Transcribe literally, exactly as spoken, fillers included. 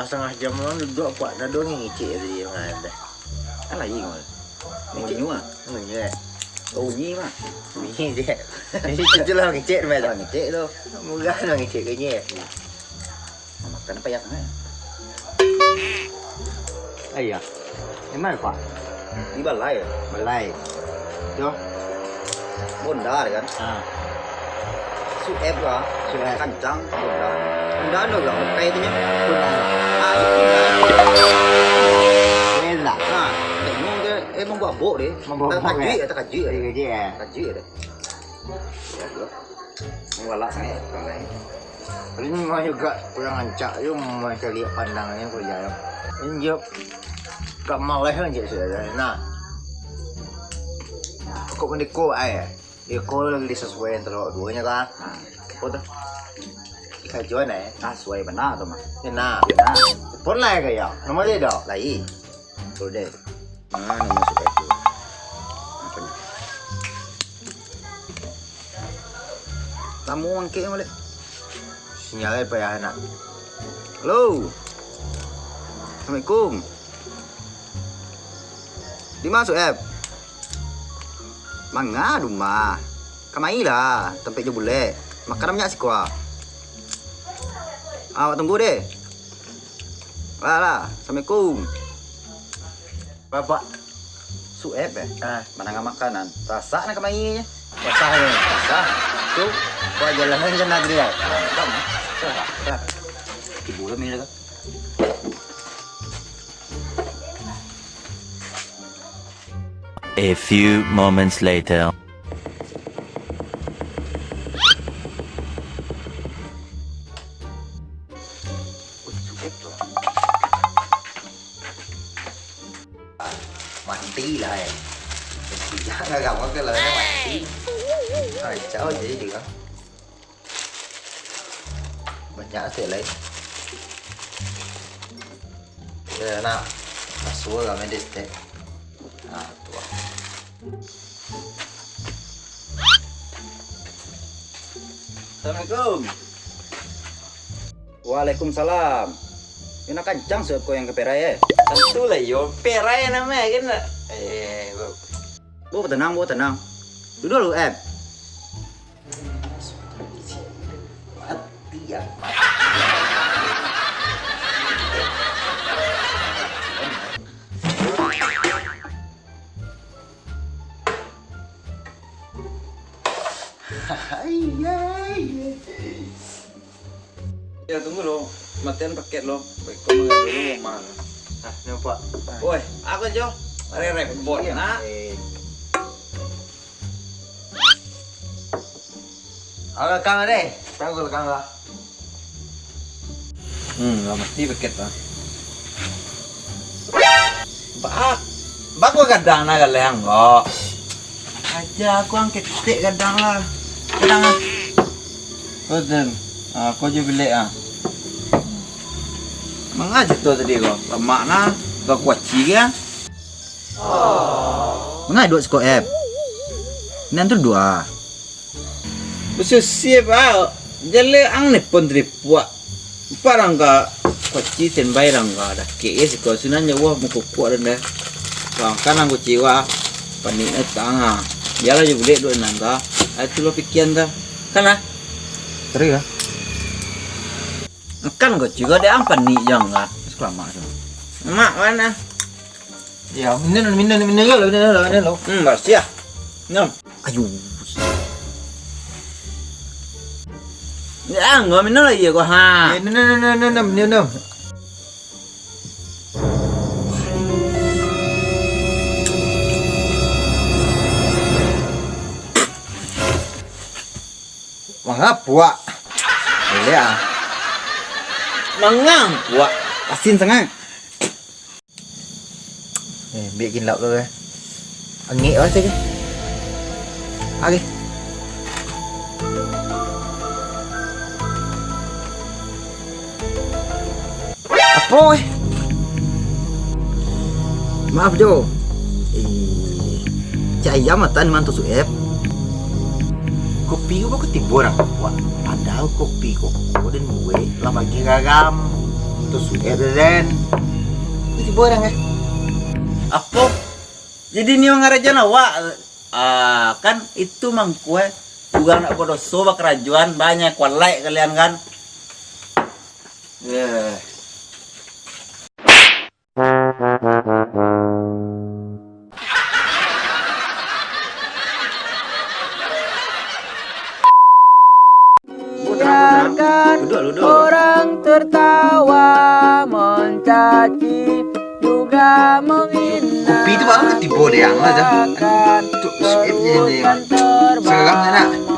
Satangah jam urang duduak, puak dah do ngecek tadi, mangan dah. Kan lain, Ngol. Ngecek. Ngunyu, ah. Ngunyu, eh? Oh, unyi, mah. Unyi je. Itu lah ngecek tu, Mat. Oh, ngecek tu. Murah lah ngecek ke ni. Makan apa ya, kan? Ayah. Emang, Pak? Di balai, ya? Balai. Yo. Bonda, kan? Ah. Sueb lah. Sueb. Kancang, Bonda. Bonda anu lah, pakai tu nyo. Bonda. Ah, itu lah. Elak. Ah, tengok dia, eh, mambuek-buek dia. Mambuek-buek, takajuik ya? Ya, takajuik ya. Takajuik ya. Takajuik ya dia. Ya, tu lah. Manggalak sangaik, sangaik. Tapi memang juga kurang rancak yo, macam liek pandang ni, ko jan. Injo gak maleh kan, cek sudah. Nah. Kok mandeko ai? Iko lagi disasuaian tadi duonyo kan. Nah, apo tu? Dikajuan ai. Ah, suai bana tu mah. Yo nah. Nah. Pon lai ka yo. Nomor dia dah. Lai. Betul deh. Ah, nomor sudah tu. Apo ni? Lamo angkek baliak. Sinyal payah nak. Halo. Assalamualaikum. Di ma Sueb? Manga di rumah. Kamari lah, tampek jo bulek. Makan banyak siko ah. Awak tunggu deh. Lah, lah. Assalamualaikum. Babak. Sueb, eh? Ah. Manangah makanan. Rasak nak kamari je. Basah je. Basah. Tu, buat jalan lagi kan nagri, eh? Mantap, eh? Basah. Basah. Tibo lah, Mila, kan? A few moments later. Mati lah, eh. Sejak agama ke lah, mati. Kacau jadi juga. Banyak sih lain. Ya, nak. Masuk lah main destek. Nah, tu lah. Assalamualaikum. Waalaikumsalam. Yo nak kancang Sueb ko nan ka perai, eh? Tantu lah yo, perai namo kan. Eh, bro. Bo, tenang, bo, tenang. Duduak lu, Eb. Mati ya. Hai, hai, hai. Ya, tunggu lo. Matian paket lo. Baik, kau mangadu dulu, Mang. Nah, ni, Pak. Woi, aku jo. Ari repot, nak. Eh. Alah, lekang deh. Tahu lekang lah. Hmm, lah mati paket lah. Ba, ba ko gadang nah galeh anggo. Aja aku angkek ketek gadang lah. Gadang ah. Ko den. Ah, ko jo bilek ah. Manga cito tadi ko. Lamak nah, ba kuaci ke? Manga duduak siko, Eb? Nan tu duduak. Basusiah, Pak. Jaleh ang ni pun tadi puak. Empat rangga kuaci standby rangga dakek ya siko sinan jauah mukukuk dan dah. Bang, kan ang kuaci wah. Panik eh tang ah. Bialah jo bulek duduak nan dah. Ai tu lo pikian dah. Kan lah. Serius lah. Kan kuaci kau dek ang panik jang lah. Terus kelamak tu. Mak mana? Ya, minum, minum, minum dulu, minum dulu, minum dulu. Hmm, barasiah. Minum. Ayu. Ya, nggak minum lagi ya, gua, ha. Ya, minum, minum, minum, minum, minum. Manga puak. Boleh ah. Manga puak. Asin sangat. Eh, ambiak kin lap tu, eh. Angek lah sajo. Oke. Apo, eh? Maaf, Jo. Eh, cak ayam matan mantu Sueb. Kopi ko bako tibo urang buek. Padahal kopi ko, ko den buek lah bagi garam. Tu Suek den. Itu tibo urang, eh. Apo? Jadi nio ngarajoan awak? Ah, kan itu mangko, eh. Urang nak badoso bakarajoan, banyak kualek kalian kan. Eh. Biarkan orang tertawa, mencaci, juga menghina. Kopi tu baru tibo dek ang lah, dah. Biarkan keburukan terbang. Seram je nak.